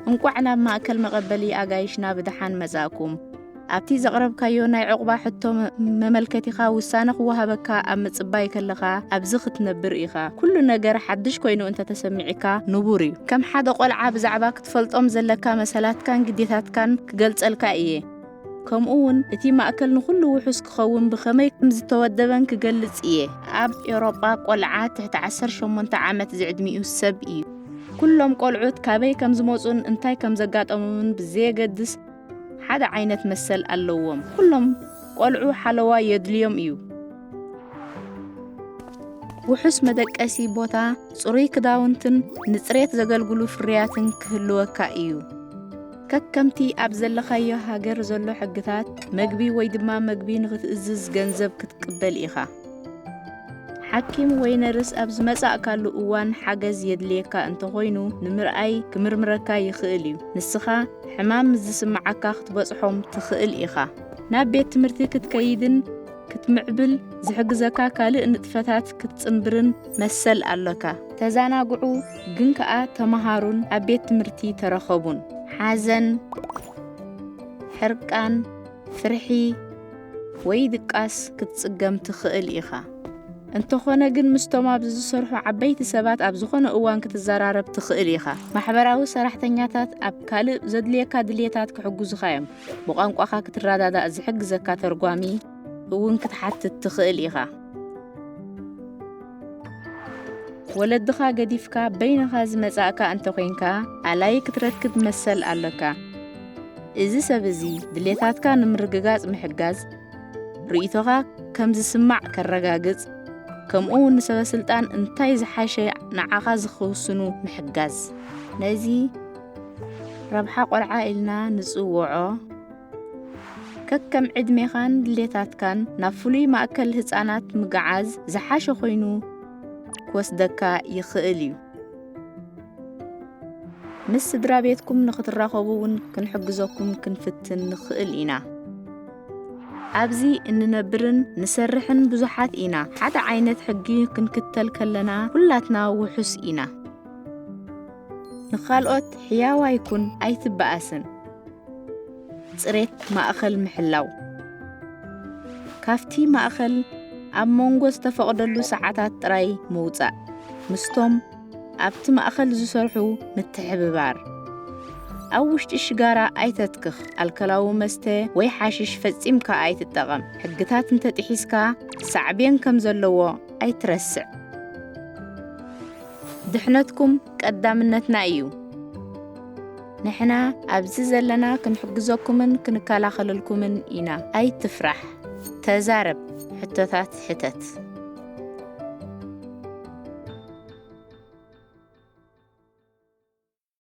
እንቋዕ ናብ ማእከል መቐበሊ ኣጋይሽና ብደሓን መጻእኩም። ኣብቲ ዘቕረብካዮ ናይ ዕቑባ ሕቶ መ-፣ መመልከቲኻ ውሳነ ክወሃበካ ኣብ ምጽባይ ከለኻ ኣብዚ ክትነብር ኢኻ። ኩሉ ነገር ሓድሽ ኮይኑ እንተተሰሚዕካ ንቡር እዩ። ከም ሓደ ቆልዓ ብዛዕባ ክትፈልጦም ዘለካ መሰላትካን ግዴታትካን ክገልጸልካ እየ። ከምኡ እውን እቲ ማእከል ንኹሉ ውሑስ ክኸውን ብኸመይ ከም ዝተወደበን ክገልጽ እየ። ኣብ ኤውሮጳ ቆልዓ ትሕቲ ዓሰርተ ሸሞንተ ዓመት ዝዕድሚኡ ሰብ እዩ። ኩሎም ቆልዑት ካበይ ከም ዝመጹን እንታይ ከም ዘጋጠሞምን ብዘየገድስ ሓደ ዓይነት መሰል ኣለዎም። ኩሎም ቆልዑ ሓለዋ የድልዮም እዩ። ውሑስ መደቀሲ ቦታ፣ ጽሩይ ክዳውንትን ንጽሬት ዘገልግሉ ፍርያትን ክህልወካ እዩ። ከከምቲ ኣብ ዘለኻዮ ሃገር ዘሎ ሕግታት፣ መግቢ ወይ ድማ መግቢ ንኽትእዝዝ ገንዘብ ክትቅበል ኢኻ። ሓኪም ወይ ነርስ ኣብ ዝመጻእካሉ እዋን ሓገዝ የድልየካ እንተኾይኑ፣ ንምርኣይ ክምርምረካ ይኽእል እዩ። ንስኻ ሕማም ምስ ዝስምዓካ ክትበጽሖም ትኽእል ኢኻ። ናብ ቤት ትምህርቲ ክትከይድን ክትምዕብል ዝሕግዘካ ካልእ ንጥፈታት ክትጽንብርን መሰል ኣሎካ። ተዛናግዑ፣ ግን ከኣ ተመሃሩን ኣብ ቤት ትምህርቲ ተረኸቡን። ሓዘን፣ ሕርቃን፣ ፍርሒ ወይ ድቃስ ክትጽገም ትኽእል ኢኻ። እንተኾነ ግን ምስቶም ኣብዚ ዝሰርሑ ዓበይቲ ሰባት ኣብ ዝኾነ እዋን ክትዘራረብ ትኽእል ኢኻ። ማሕበራዊ ሰራሕተኛታት ኣብ ካልእ ዘድልየካ ድልየታት ክሕግዙኻ እዮም። ብቋንቋኻ ክትረዳዳእ ዝሕግዘካ ተርጓሚ እውን ክትሓትት ትኽእል ኢኻ። ወለድኻ ገዲፍካ በይንኻ ዝመጻእካ እንተኾይንካ፣ ኣላይ ክትረክብ መሰል ኣሎካ። እዚ ሰብ እዚ ድሌታትካ ንምርግጋጽ ምሕጋዝ፣ ርእይቶኻ ከም ዝስማዕ ከረጋግጽ፣ ከምኡ እውን ንሰበ ስልጣን እንታይ ዝሓሸ ንዓኻ ዝኽውስኑ ምሕጋዝ። ነዚ ረብሓ ቆልዓ ኢልና ንጽውዖ። ከከም ዕድሜኻን ድሌታትካን ናብ ፍሉይ ማእከል ህጻናት ምግዓዝ ዝሓሸ ኮይኑ ክወስደካ ይኽእል እዩ። ምስ ስድራ ቤትኩም ንኽትራኸቡ እውን ክንሕግዘኩም ክንፍትን ንኽእል ኢና። ኣብዚ እንነብርን ንሰርሕን ብዙሓት ኢና። ሓደ ዓይነት ሕጊ ክንክተል ከለና ኩላትና ውሑስ ኢና። ንኻልኦት ሕያዋይ ኩን፣ ኣይትበኣስን። ጽሬት ማእከል ምሕላው። ካብቲ ማእከል ኣብ መንጎ ዝተፈቕደሉ ሰዓታት ጥራይ ምውጻእ። ምስቶም ኣብቲ ማእከል ዝሰርሑ ምትሕብባር። ኣብ ውሽጢ ሽጋራ ኣይተትክኽ። ኣልኮላዊ መስተ ወይ ሓሽሽ ፈጺምካ ኣይትጠቐም። ሕግታት እንተጥሒስካ ሳዕቤን ከም ዘለዎ ኣይትረስዕ። ድሕነትኩም ቀዳምነትና እዩ። ንሕና ኣብዚ ዘለና ክንሕግዘኩምን ክንከላኸለልኩምን ኢና። ኣይትፍራሕ። ተዛረብ። ሕቶታት ሕተት።